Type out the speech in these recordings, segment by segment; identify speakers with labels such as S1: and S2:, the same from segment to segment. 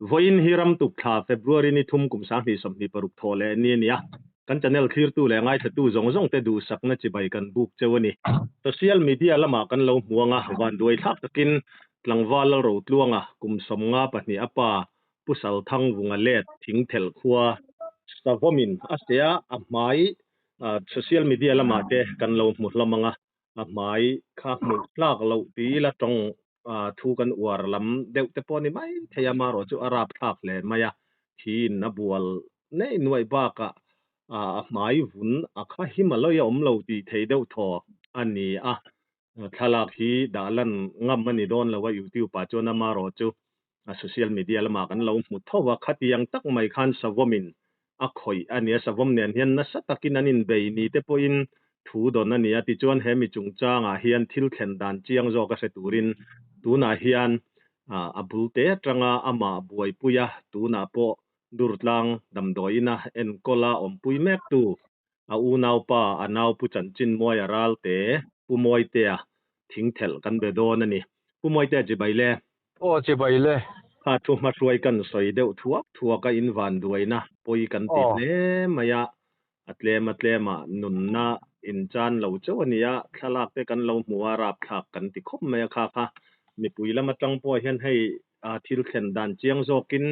S1: Vawiin hi ramtuk thla February ni thum kum 2026 thawh leh ni a ni a, kan channel thlirtu leh ngaithlatu zawng zawng te duhsakna chibai kan buk cheu a ni. Social media lamah kan lo hmu anga vanduai thlak takin tlangval Lalrotluanga kum 52 a pa Pu Salthangvunga let Thingthelh khua Savawmin a se a, a hmai social media lamah te kan lo hmu hlawm anga a hmai kha hmuh tlak loh ti ila tawng thu kan uar lam deuh te pawh a ni mai thei a, marawh chu a rap thlak hle mai a, thiin a bual neih nuaih bakah a hmai vun a kha him a lawi a awm lo tih theih deuh thaw a ni a, thlalak hi dah lan ngam a ni dawn lo a YouTube ah chuan amarawh chu a social media lamah kan lo hmu tho a, khatiang tak mai khan Savawmin a khawih a ni a, Savawm nen hian nasa takin an inbei ni te pawhin thu dawn a ni a, tichuan he mi chungchangah hian thil thlen dan chiang zawk a hre turin tunah hian a bul te atanga amah buaipui a, tunah pawh Durtlang damdawiina enkawl a awmpui mektu a unaupa a nau Pu Chanchinmuaia Ralte, Pu Mawitea thingthelh kan be dawn a ni. Pu Mawitea chibai le.
S2: Aw chibai le.
S1: Kha thu hmahruai kan sawi deuh thuak thuak a in van duaina pawi kan ti hle mai a, a tlem a tlem ah nunna in chan lo chauh a ni a, thlalak te kan lo hmu a rapthlak kan ti khawp mai a kha kha mipui lam atang pawh hian hei thil thlen dan chiang zawkin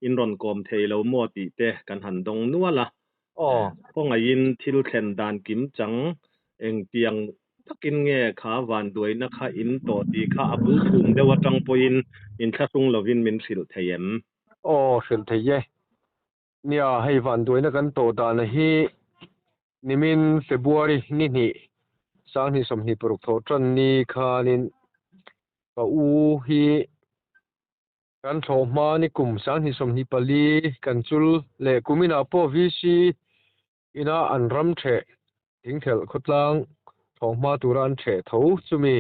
S1: in rawn kawm thei lo maw tih te kan han dawng nual a, Khawngaihin thil thlen dan kim chang engtiang takin nge kha vanduaina kha in tawh tih kha a bul chhum deuh atang pawhin inthlahrung lovin min hrilh thei em?
S2: Aw, hrilh thei e. Nia, hei vanduaina kan tawh dana hi nimin February ni hnih 2026 thawh tan ni khanin ka u hi Kan thlawh hma ni kum 2024 kan chul leh kuminah pawh VC ina an ram theh thingthelh khawtlang thlawh hma tura an theh tho chumi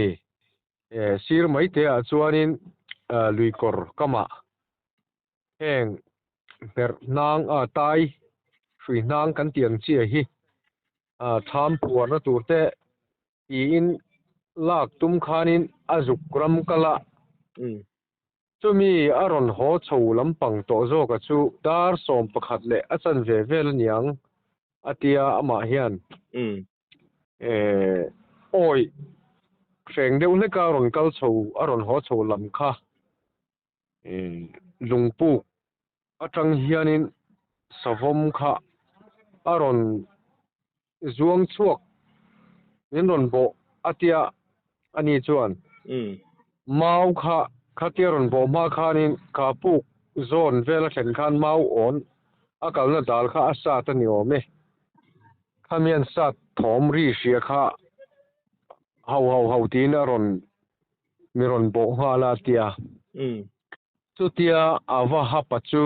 S2: sir mai te ah chuanin luikawr kamah heng hmerh hnang a tai hrui hnang kan tih ang chiah hi tham phuarna tur te tiin lak tum khanin a zuk ram kal a. Chumi a rawn haw chho lampang tawh zawka chu dar 11 leh a chanve vel a niang a tia amah hian awi hreng deuh hleka a rawn kal chho a rawn haw chho lam kha lungpuk atang hianin savawm kha a rawn zuang chhuak min rawn bawh a tia a ni chuan mau kha khatia rawn bawh hma khanin kha puk zawn vel a thlen khan mau awn a kalna dal kha a sat a ni awm e. Khamian sat thawm ri hria kha hau hau hau tiin a rawn mi rawn bawh nghal a tia. Chutia a va hapa chu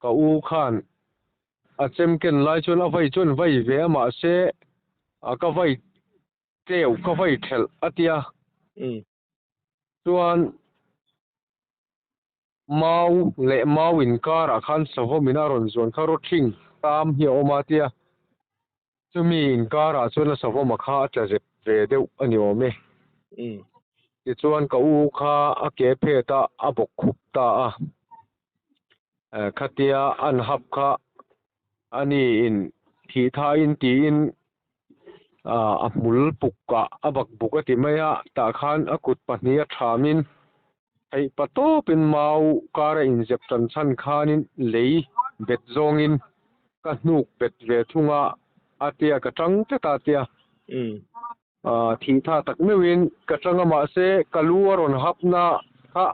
S2: ka u khan a chem ken lai chuan a vai chuan vai ve a mahse a ka vai tleu ka vai thelh a tia chuan mau leh mau inkarah khan savawm in a rawn zuan kha rawthing tam hi a awm a tia chumi inkarah chuan a savawm a kha a tla zep ve deuh a ni awm e tichuan ka u kha a ke phet a a bawk khup ta a. Khatia an hap kha a ni in thih thain tiin a hmul pukah a bak buk a ti mai a, tah khan a kut pahnih a thamin theih pa tawpin mau kara inzep tan chhan khanin lei bet zawngin ka hnuk bet ve thung a, a tia ka tang tlat a tia. Thih tha tak meuhin ka tang a mahse ka lu a rawn hapna kha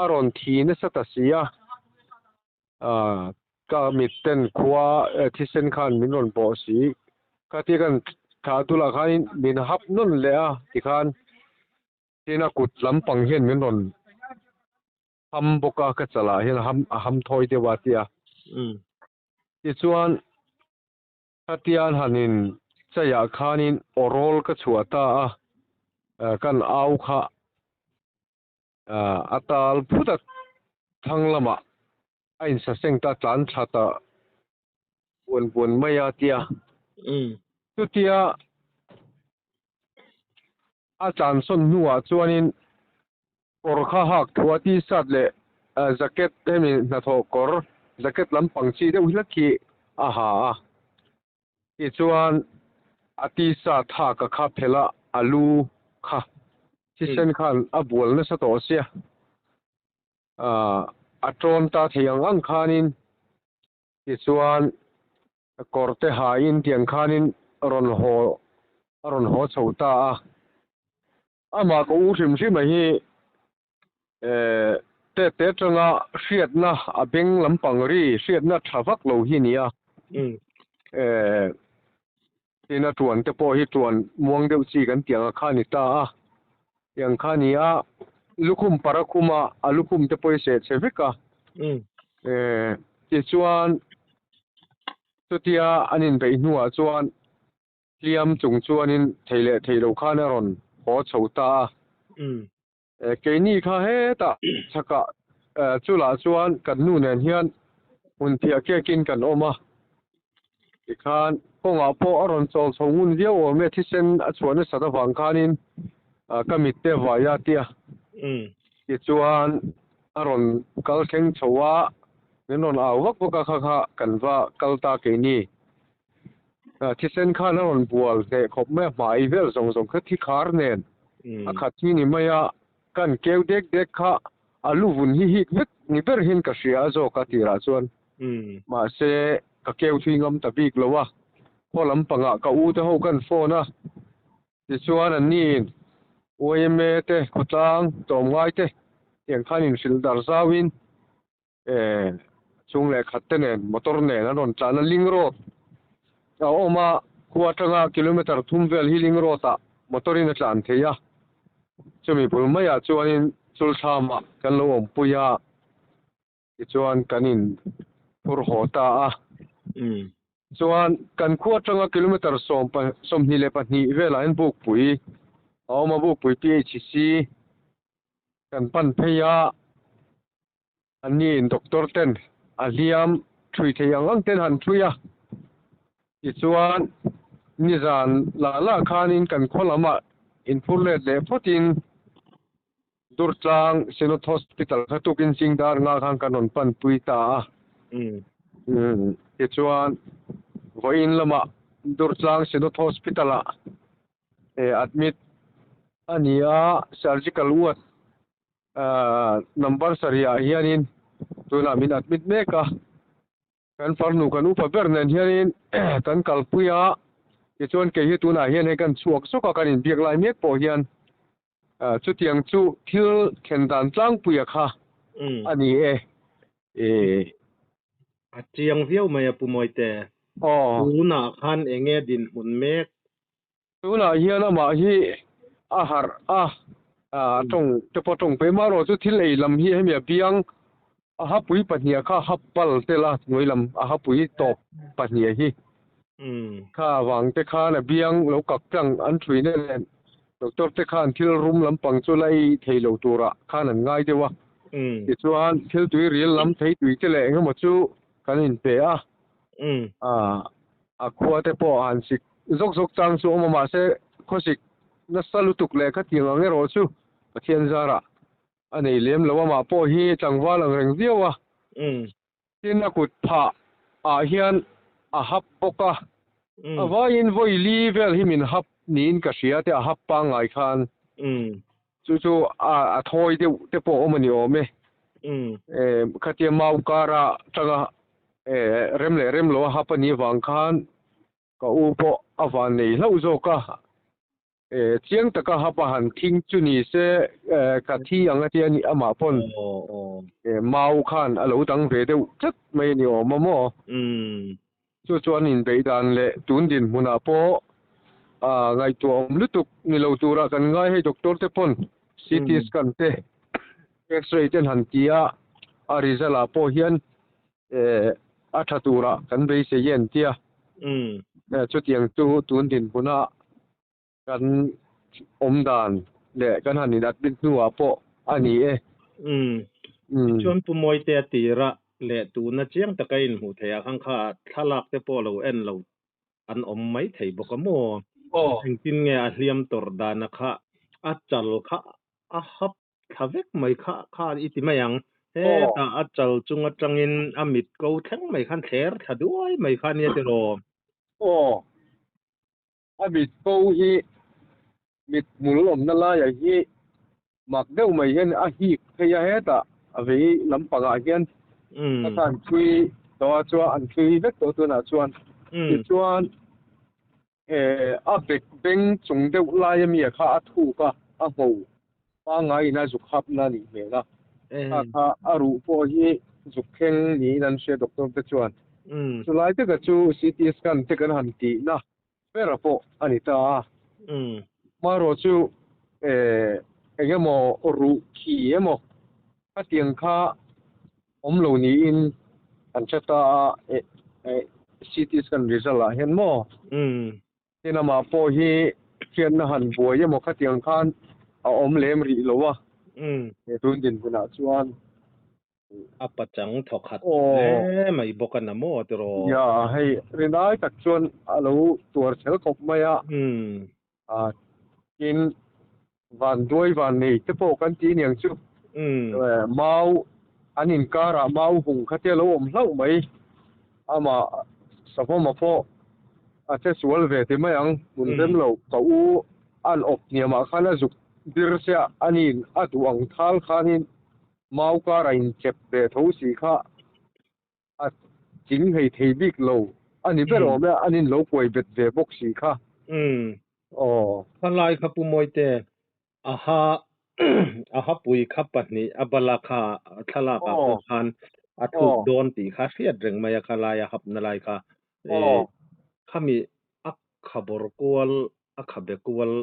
S2: a rawn thi nasa ta si a, ka mitten khua thisen khan min rawn bawh si, khatia kan thlah dulah khanin min hap nawn leh a tikhan tin a kut lampang hian min rawn ham bawk a ka chalah hian a ham thawi deuh a tia. Tichuan Khatian hanin chaiah khanin aw rawl ka chhuah ta a, kan au kha a tal phut a, thlang lamah a insaseng ta tlan thla ta buan buan mai a tia. Chutia a tlansawn hnuah chuanin kawr kha hak thua t-shirt leh. Jacket hemi hnathawh kawr jacket lampang chi deuh hlek hi a ha a, tichuan a tisa thak a kha phelh a, a lu kha thisen khan a bual nasa tawh sia, a tawn ta thei ang ang khanin tichuan kawr te hain tiang khanin rawn haw a rawn haw chho ta a. Amah ka u hrim hrim a hi te te atanga hriatna a beng lampang ri hriatna tha vak lo hi nia. Tin a tuan te pawh hi tuan muang deuh chi kan tih ang a kha ni ta a. Tiang kha ni a, lukhum para khuma a lukhum te pawh hi seh chhe vek a. Tichuan chutia an inbeih hnuah chuan Hliam chung chuanin thei leh thei lo khan a rawn haw chho ta a. Keini kha hetah chhakah chulah chuan kan nu nen hian hmun phiah kekin kan awm a. Tikhan kawngah pawh a rawn chawl chho ngun viau awm e, thisen a chhuah nasat avang khanin ka mit te vai a tia. Tichuan a rawn kal thleng chho a, min rawn au vak vak a, kha kha kan va kal ta keini. Thisen khan a rawn bual hneh khawp mai a, hmai vel zawng zawng kha thi khar nen a khat hi ni mai a, kan keu dek dek kha a lu vun hi hik vek ni ber hian ka hria a zawk a tirah chuan. Mahse ka keu thui ngam ta bik lo a, khaw lampangah ka u te ho kan phone a, tichuan an niin YMA te khawtlang tlawmngai te tiang khan inhrilh dar zauin Chung leh khat te nen motor nen an rawn tlan a, Ling Road a awm a, khua atanga kilometer thum vel hi Ling Road ah motor in a tlan thei a, chumi bul maiah chuanin Chulthlamah kan lo awmpui a, tichuan kan in phur haw ta a. Chuan kan khua atanga kilometer 22 velah hian Bukpui a awm a, Bukpui PHC kan pan phei a. Anniin doctor ten a hliam thui thei ang ang ten han thui a, tichuan nizan lah lah khanin kan khaw lamah inphur let leh phawtin Durtlang Synod Hospital kha tukin zing dar nga khan kan rawn panpui ta a. Tichuan vawiin lamah Durtlang Synod Hospital-ah admit a ni a, surgical ward Number sarihah hianin tunah min admit mek a, kan farnu kan upa ber nen hianin kan kalpui a, tichuan kei hi tunah hian hei kan chhuak zawk a, kan inbiak lai mek pawh hian chutiang chu thil thlen dan tlangpuia kha a ni e.
S1: A chiang viau mai a Pu Mawite. Tunah khan enge dinhmun mek?
S2: Tunah hian amah hi a harh a, tawng te pawh tawng pei mah erawh chu thil ei lam hi hemi a biang a hapui pahniha kha a hap bal tel a, hnuai lam a hapui tawp pahniha hi kha avang te khan a biang lo kak tlang an thui na nen doctor te khan thil rum lampang chu la ei thei lo turah khan an ngai deuh a, tichuan thil tui ril lam thei tui te leh engemaw chu kan inpe a, A khua te pawh han sik zawk zawk chang chu awm a, mahse khawsik nasa lutuk leh khatiang ang erawh chu Pathian zarah a nei lem lo. Amah pawh hi tlangval ang reng viau a, tin a kut phah ah hian a hap bawk a, a vaiin vawi li vel hi min hap niin ka hria te a hap pangngai khan chu chu a thawi deuh te pawh awm a ni awm e. Khatia mau kara tanga rem leh rem lo a hap a nih avang khan ka u pawh a van nei hlauh zawk a, chiang taka hap a han thing chu ni se ka thi ang a tia ni amah pawn mau khan a lo dang ve deuh tlat mai a ni awm a maw? Chu chuan inbeih dan leh tun dinhmunah pawh ngaihtuah awm lutuk ni lo turah kan ngai hei doctor te pawn CT scan te X-ray ten han ti a, a result ah pawh hian a tha turah kan beisei e an ti a. Chutiang chu tun dinhmuna kan awm dan leh kan han in admit hnuah pawh a ni e.
S1: Tichuan Pu Mawite a tira leh tuna chiang taka inhmuh theih ah khan kha thlalak te pawh lo en lo an awm mai thei bawk a maw? Engtin nge a hliam tawrh dana kha a chal kha a hap thla vek mai kha kha i ti mai ang. Hetah a chal chung atangin a mit ko thleng mai khan thler thla duai mai kha ania tiraw?
S2: Aw, a mit ko hi mit hmul awmna laiah hi mak deuh mai hian a hik phei a, hetah a vei lampangah hian a kha an thui tawh a, chuan an thui vek tawh tunah chuan. Tichuan a bek beng chung deuh lai ami a kha a thuk a, a ngho pangngaiin a zuk hapna a nih hmel a, kha kha a ruh pawh hi zuk thleng niin an hria doctor te chuan. Chulai taka chu CT scan te kan han tihna ber pawh a ni ta a. Hmarawh chu eng emaw ruh khi emaw khatiang kha awm lo niin an hre ta a, CT scan result ah hian maw? Tin amah pawh hi hriatna han buai emaw khatiang khan a awm lem rih lo a, he tun dinhmunah chuan.
S1: A pachang thawkhat hle mai bawk a na maw tiraw?
S2: Ia, hei rinai tak chuan a lo tuar chhel khawp mai a. Tin, van duai van nei te pawh kan ti aniang chu. Mau an inkarah mau hung kha te a lo awm hlauh mai. Amah Savawma pawh a che sual ve ti mai ang, hmun rem lo ka u an awp hniamah khan a zuk dir se a, aniin a duh ang thal khanin Mau kar a inchep ve tho si kha a ching hei thei bik lo a ni ber awm e, an in lo kuai bet ve bawk si kha. Aw.
S1: Khalai kha Pu Mawite, a ha a ha pui kha pahnih a bala kha thlalak ah pawh khan a thuk dawn tih kha hriat reng mai a khalai a hapna lai kha. Khami a khabawr kual a khabe kual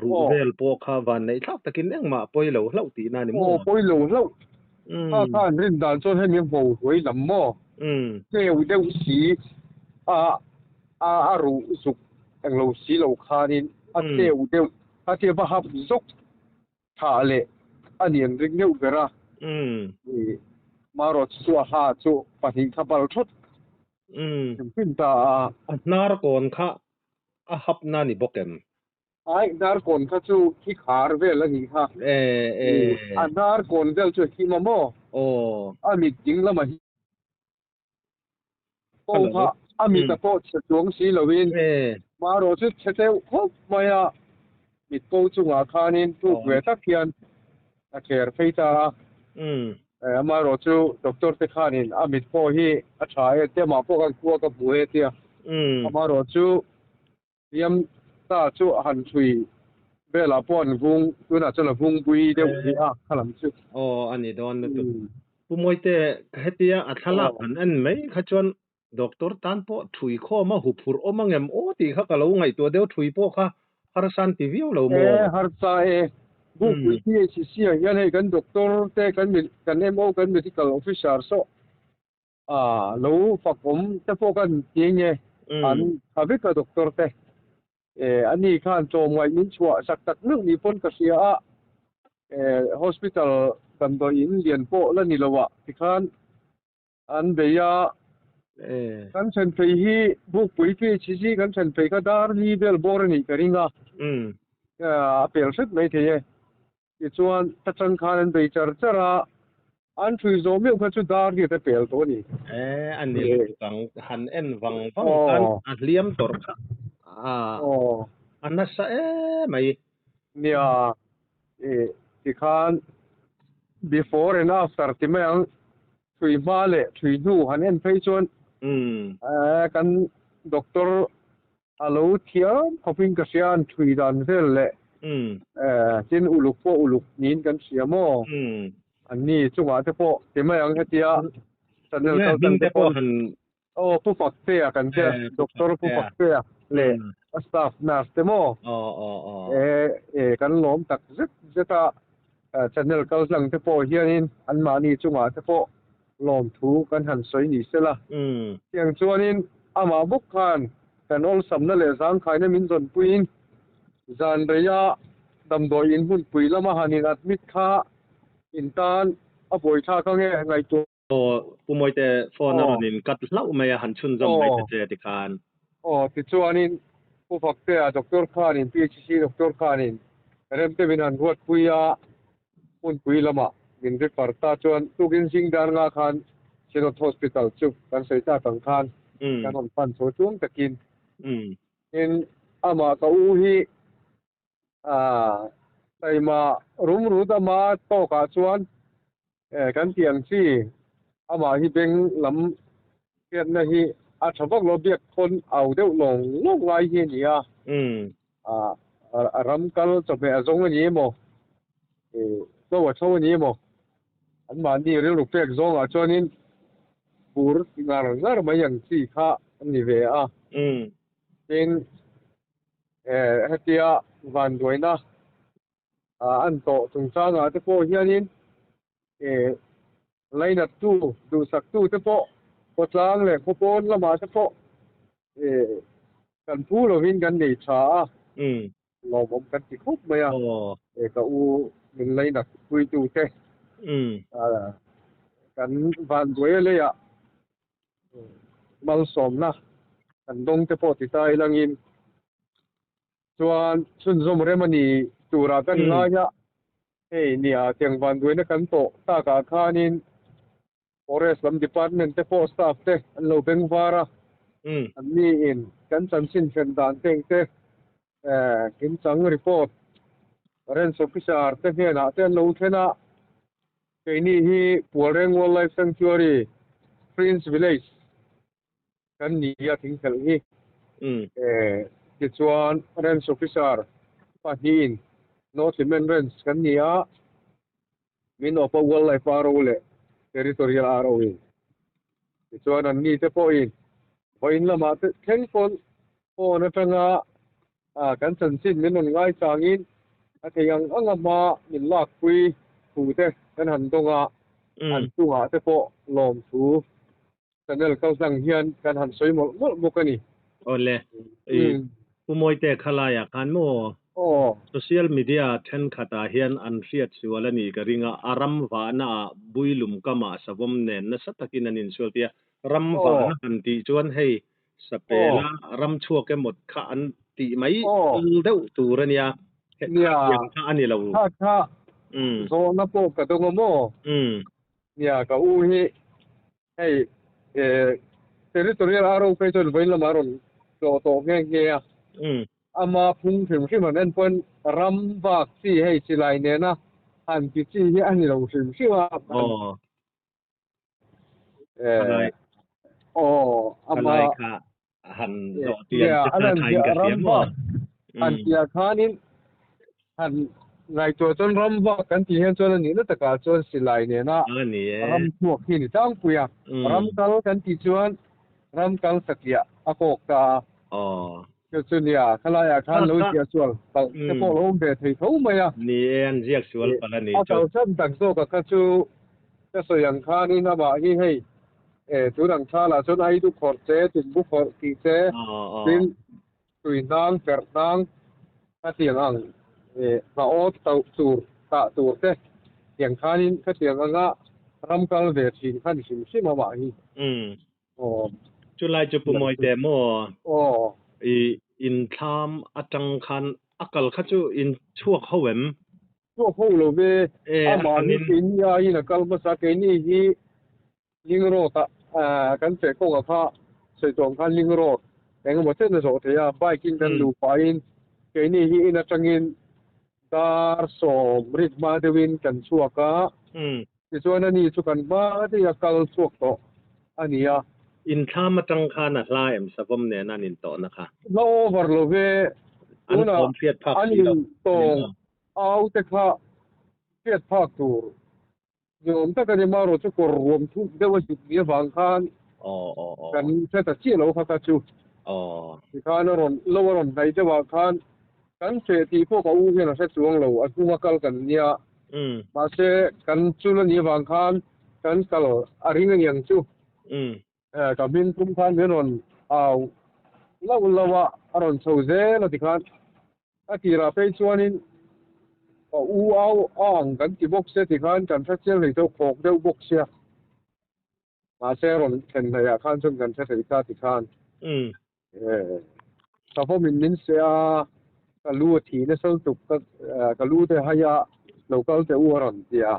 S1: Ruh vel pawh kha van neih thlak takin engmah pawi lo hlauh tihna a ni maw?
S2: Aw, pawi lo hlauh. Kha kha an rin dan chuan hemi a hmo huai lam maw? Tleu deuh si a a ruh zuk englo si lo khanin a tleu deuh a tia va hap zawk thah leh a ni an ring deuh ber a. Marawt chu a hla chu pahnih kha bal thawt hrim hrim ta a.
S1: A hnar kawn kha a hapna a ni bawk em?
S2: Ai, hnar kawn kha chu thi khar vel a nih kha. A hnar kawn vel chu a him a maw? A mit ding lamah hi pawh kha a mit a pawh chhe chuang si loin marawh chu chhe deuh khawp mai a, mit ko chungah khanin tluk ve tak hian a kher phei ta a. Amaherawh chu doctor te khanin a mit pawh hi a tha e tia mah pawh khan khua ka hmu e tia. Amaherawh chu Hliam ta chu a han thui velah pawh an vung, tunah chuan a vung bui deuh rih a kha lam chu.
S1: Aw a ni dawn lutuk. Pu Mawite, hetia a thlalak han en mai kha chuan doctor tan pawh thui khawm a huphurh awm angem aw tih kha ka lo ngaihtuah deuh thui pawh kha harsa an ti viau lo maw?
S2: E harsa e, Bukpui PHC ah hian hei kan doctor te kan kan MO kan medical officer saw A lo fakawm te pawh kan ti nge an tha vek a doctor te e ani khan tlawmngaih min chhuah sak tak meuh ni pawn ka hria a e hospital damdawi in lian pawh la ni lo ah tikhan an bei a kan then phei hi bukpui PHC kan then phei kha dar li vel bawr a nih ka ring a a pel hret mai thei e. Tichuan, ta chang khan an bei char char a, an ṭhui zawh meuh kha chu dar riat a pel tawh a ni.
S1: E, a ni lutuk ang, han en vang vang khan a hliam tawrh kha a nasa emai.
S2: Nia, tikhan before and after ti mai ang, ṭhui hma leh ṭhui hnu han en phei chuan kan doctor A lo thiam khawpin ka hria an thui dan vel leh tin uluk pawh uluk niin kan hria maw? Anni chungah te pawh ti mai ang hetia channel kal tlang te pawh aw Pu Faktea kan tia Doctor Pu Faktea leh a staff nurse te maw? E kan lawm tak zet zet a channel kal tlang te pawh hianin anmahni chungah te pawh lawmthu kan han sawi ni sela. Tiang chuanin amah bawk khan kan awlsamna leh zangkhaina min zawnpuiin zan reia damdawi in hmunpui lama han in admit kha in tan a buaithlak ange ngaihtuah.
S1: Aw, Pu Mawite phone a rawn in cut hlauh mai a, han chhunzawm mai ta che tikhan.
S2: Aw, tichuanin Pu Faktea doctor khanin PHC doctor khanin remte min han ruatpui a, hmunpui lamah. Min refer ta chuan tukin zing dar nga khan Synod Hospital chu kan sawi tak ang khan kan rawn pan chho chuang takin. Tin, amah ka u hi taima rum rut ama tawkah chuan kan tih ang chi amah hi beng lam hriatna hi a tha vak lo biak khawn au deuh lawng lawng lai hi a ni a. A ram kal chawhmeh a zawng a ni emaw, hlo a tho a ni emaw, anmahni rilru pek zawngah chuanin bur ngar ngar mai ang chi kha a ni ve a. Tin, hetia vanduaina an tawh chungchangah te pawh hianin lainattu, duhsaktu te pawh khawtlang leh khawpawn lamah te pawh kan phu lovin kan nei tha a, lawmawm kan ti khawp mai a, ka u min lainat puitu te kan vanduai a leiah malsawmna kan dawng te pawh ti ta ilangin Chuan chhunzawm rem a ni turah kan ngai a, hei nia tiang vanduaina kan tawh takah khanin Forest lam department te pawh staff te an lo beng var a, an niin kan chanchin thlen dan teng te kimchang report Range Officer te hnenah te an lo thlen a, keini hi Pualreng Wildlife Sanctuary Prince Village Kan ni a thingphelh hi. Tichuan Range Officer pahnihin North Hlimen Range kan ni a, min awpa Wildlife RO leh Territorial RO in. Tichuan an ni te pawhin vawiin lamah te thleng pawn phone atanga kan chanchin min rawn ngaichangin a thei ang ang a hma min lakpui thu te kan han dawng a, an chungah te pawh lawmthu Channel kal hlang hian kan han sawi mawlh mawlh bawk a ni.
S1: Awle, i Pu Mawite khalaiah khan maw social media thenkhatah hian an hriat sual a nih ka ring a, a ram vahnaah Builum kamah savawm nen nasa takin an insual tia, ram vahna han tih chuan hei sapela ram chhuak emaw kha an tih mai deuh tur a nia, hetiang kha a ni lo.
S2: Kha kha zawhna pawh ka dawng a maw? Nia, ka u hi hei territorial RO phei chuan vawiin lamah a rawn tlawh tawh nghe nghe a. Ama phung hrim hrim an en pawn ram vak chi hei silai nena han ti chi hi a ni lo hrim hrim a. Aw, ama
S1: han zawh tian che kha thain ka hria maw?
S2: Han tia khanin han ngaihtuah chuan ram vak kan tih hian chuan a nihna takah chuan silai nena ram chhuak hi a ni tlangpui a. Ram kal kan tih chuan ram kal satliah a kawk ta a. Chu chu nia, khalaiah khan lo ziah sual palh te pawh lo awm ve thei tho mai a.
S1: Ni e, an ziak sual palh a nih
S2: chu. A kalsan tak zawka kha chu ka sawi ang khanin amah hi hei E, tun ang thalah chuan Aidu khawrh che, Tumbu khawrh tih che, tin tui hnang, perh hnang khatiang ang e, hnah tauh tur, tah tur te tiang khanin khatiang anga ram kal ve thin kha ni hrim hrim amah hi.
S1: Aw. Chulai chu Pu Mawite maw?
S2: Aw.
S1: I inthlam atang khan a kal kha chu in chhuak ho em?
S2: Chhuak ho lo ve, amah hi keini aiin a kal hmasa, keini hi Ling Road ah kan feh kawngah kha sawi tawh ang khan Ling Road eng emaw chen a zawh thei a, bike in kan luh pahin keini hi in atangin dar 70 hma deuhin kan chhuak a, tichuan ani chu kan hma daih a kal chhuak tawh a ni a.
S1: Inthlam atang khan a hla em savawm nena an intawhna kha?
S2: Hla over lo ve, tunah an intawng au te kha hriat phak tur Nuam tak a ni marawh chu kawr ruam thuk deuh a zuk ni avang khan kan hre ta chiah lo kha kha chu. Tikhan a rawn lo a rawn hnaih deuh ah khan kan feh tih pawh ka u hian a hre chuang lo, a hnunga kal kan nia. Mahse kan chul a nih avang khan kan kal a ring a niang chu. Ka hming tum khan min rawn au lauh lauh a, a rawn chho zel a tikhan a tirah phei chuanin ka u au a ang kan ti bawk sia tikhan kan hre chiang hlei deuh khawk deuh bawk sia. Mahse a rawn thlen hnaihah khan chuan kan hre thei ta tikhan Savawmin min seh a, ka lu a thi nasa lutuk ka lu te hai a lo kal teh u a rawn ti a.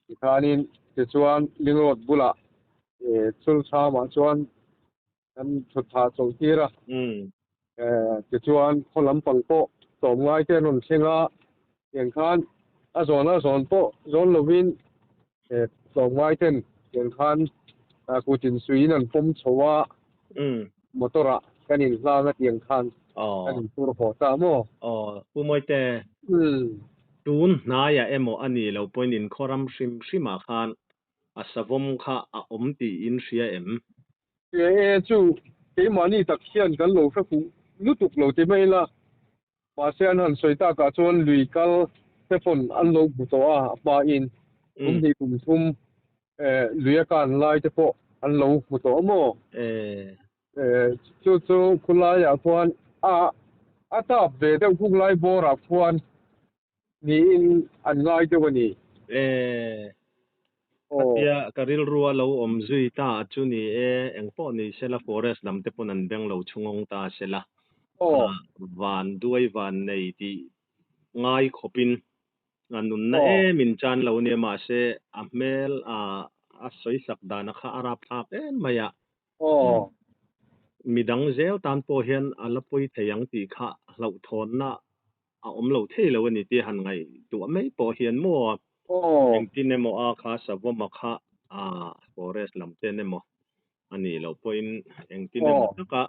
S2: Tikhanin tichuan Lingroad bulah chulchhamah chuan kan thut thah chawlh tir a. Tichuan khaw lampang pawh tlawmngai te an rawn thleng a, tiang khan a zawn a zawn pawh zawn lovin tlawmngai ten tiang khan kut insuiin an pawm chho a, motor ah kan inhlang a tiang khan kan inphur haw ta maw?
S1: Aw, Pu Mawite, tun hnaiah emaw a nih loh pawhin inkhawram hrim hrimah khan a savawm kha a awm tih in hria em?
S2: Hria e, chu keimahni tak hian kan lo hre fuh lutuk lo ti mai ila, mahse an han sawi takah chuan lui kal te pawn an lo hmu tawh a, a hmain kum hnih kum thum lui a kan lai te pawh an lo hmu tawh a maw? Chu chu khulaiah khuan a a tap ve deuh khung lai bawrah khuan niin an ngai deuh a ni.
S1: Khatia ka rilrua lo awm zui ta a chu ni e, engpawh ni sela forest lam te pawn an beng lo chhungawng ta sela, van duai van nei tih ngai khawpin a nunna em in chan lo nia mahse a hmel a sawisak dana kha a rapthlak em mai a. Midang zel tan pawh hian a la pawi thei ang tih kha hlauhthawnna a awm lo thei lo a ni tih han ngaihtuah mai pawh hian maw engtin emaw a kha savawma kha a forest lam ten emaw a nih loh pawhin engtin emaw taka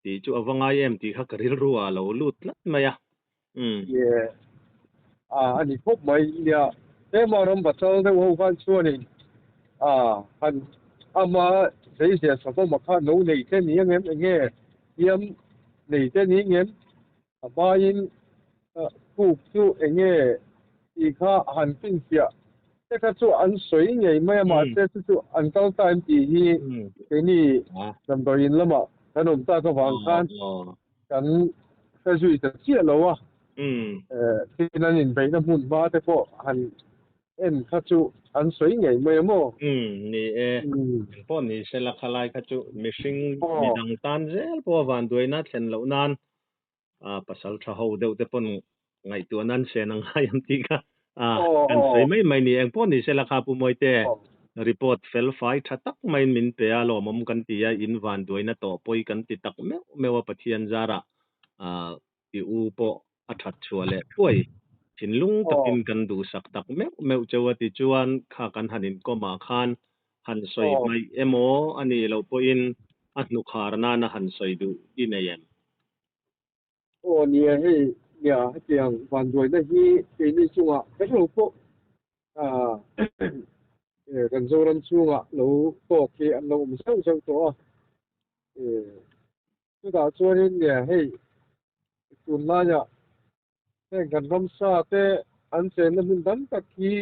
S1: tih chu a va ngai em tih kha ka rilru ah a lo lut tlat mai a.
S2: Umm. A a ni khawp mai nia tlema ram pasal deuh ho khan chuanin a han ama zeizia savawma kha no nei te ni ang em enge hliam nei te ni ang em A hmain kuk chu eng nge tih kha han finfiah te kha chu an sawi ngei mai a, mahse chu chu an kal ta em tih hi keini damdawiin lamah kan awm tak avang khan kan hre zui ta chiah lo a, tin an inbeihna hmun hma te pawh han En kha chu an sawi ngei mai a maw?
S1: Umm, ni e. Eng pawh ni sela khalai kha chu mihring midang tan zel pawh a vanduaina thlen loh nan pasal tha ho deuh te pawn ngaihtuah nan sen a ngai ang tih kha kan sawi mai mai ni. Eng pawh ni sela kha Pu Mawite report fel fai tha tak maiin min pe a, lawmawm kan ti a, in vanduaina tawh pawi kan ti tak meuh meuh a Pathian zarah i u pawh a that chhuah leh thuai. Thinlung takin kan duhsak tak meuh meuh cheu a ti chuan kha kan han inkawm ah khan han sawi hmaih emaw a nih loh pawhin a hnukhar nana han sawi duh i nei em?
S2: Aw nia hei nia hetiang vanduaina hi keini chungah kher lo pawh kan Zoram chhungah lo tawk hi an lo awm zeuh zeuh tawh a. Chutah chuanin nge hei tunlaiah heng kan ramsa te an chenna hmun dang tak hi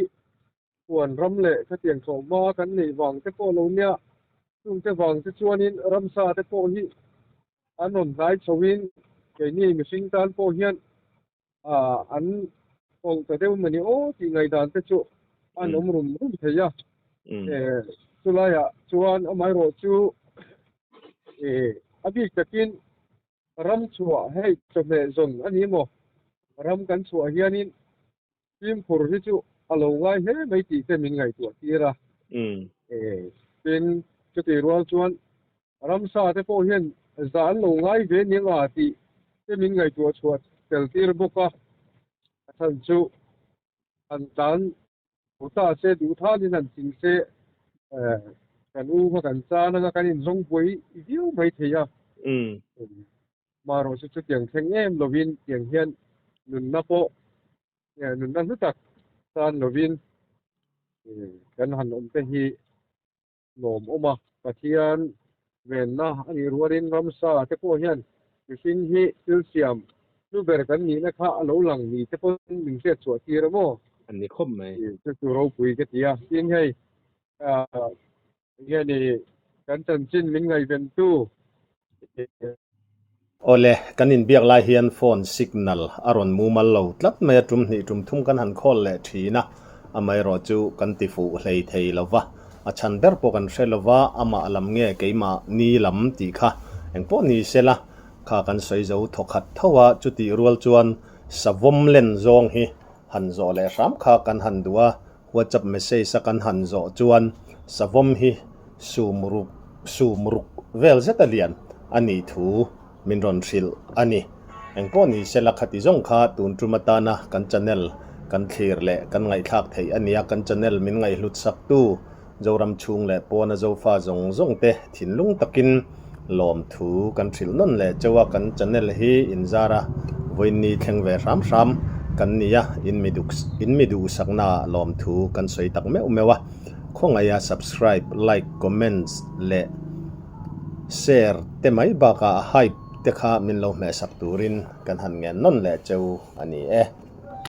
S2: huan ram leh khatiang thlawhhma kan neih vang te pawh lo nia, chungte vang te chuanin ramsa te pawh hi an rawn hnai chhoin keini mihring tan pawh hian an pawlh ta deuh mawni aw tih ngaihdan te chu an awm rum rum thei a. Chulaiah chuan amaherawh chu a bik takin ram chhuah hei chawhmeh zawn a ni maw? Ram kan chhuah hianin fimkhur hi chu a lo ngai hle mai tih te min ngaihtuah tir a. Tin, chutih rual chuan Ramsa te pawh hian zah an lo ngai ve nia nga tih te min ngaihtuah chhuah tel tir bawk a, a chhan chu han tlan duh ta se, duh thanin han ching se kan u kha kan chan anga kan inzawng buai viau mai thei a. Marawh chu chutiang thleng em lovin tiang hian nunna pawh nunna hlu tak chan lovin kan han awm te hi lawmawm a. Pathian venna a nih rualin ramsa te pawh hian mihring hi thil siam hlu ber kan nihna kha a lo lang ni te pawhin min hriat chhuah tir a maw?
S1: A ni khawp mai.
S2: Chu chu ropui ka ti a. Tin hei enge ni kan chanchin min ngaihventu.
S1: Awle, kan inbiak lai hian phone signal a rawn mumal lo tlat mai a, tum hnih tum thum kan han call leh thin a, amaherawh chu kan ti fuh hlei thei lo va, a chhan ber pawh kan hre lo va, amah lam nge keimah ni lam tih kha engpawh ni sela kha kan sawi zo thawkhat tho a, chutih rual chuan savawm len zawng hi han zawh leh hram kha kan han duh a. WhatsApp message a kan han zawh chuan savawm hi sumruk sumruk vel zet a lian a nih thu min rawn hrilh a ni. Engpawh ni sela khati zawng kha tun tum atana kan channel kan thlir leh kan ngaihthlak theih a nia, kan channel min ngaihhlut saktu Zoram chhung leh pawna Zofa zawng zawng te thinlung takin lawmthu kan hrilh nawn leh cheu a, kan channel hi inzara vawiinni thleng ve hram hram kan ni a, in mi duk in mi duhsaknaah lawmthu kan sawi tak meuh meuh a, khawngaiha subscribe, like, comments leh share te mai bakah hype te kha min lo hmehsak turin kan han ngen nawn leh cheu a ni e.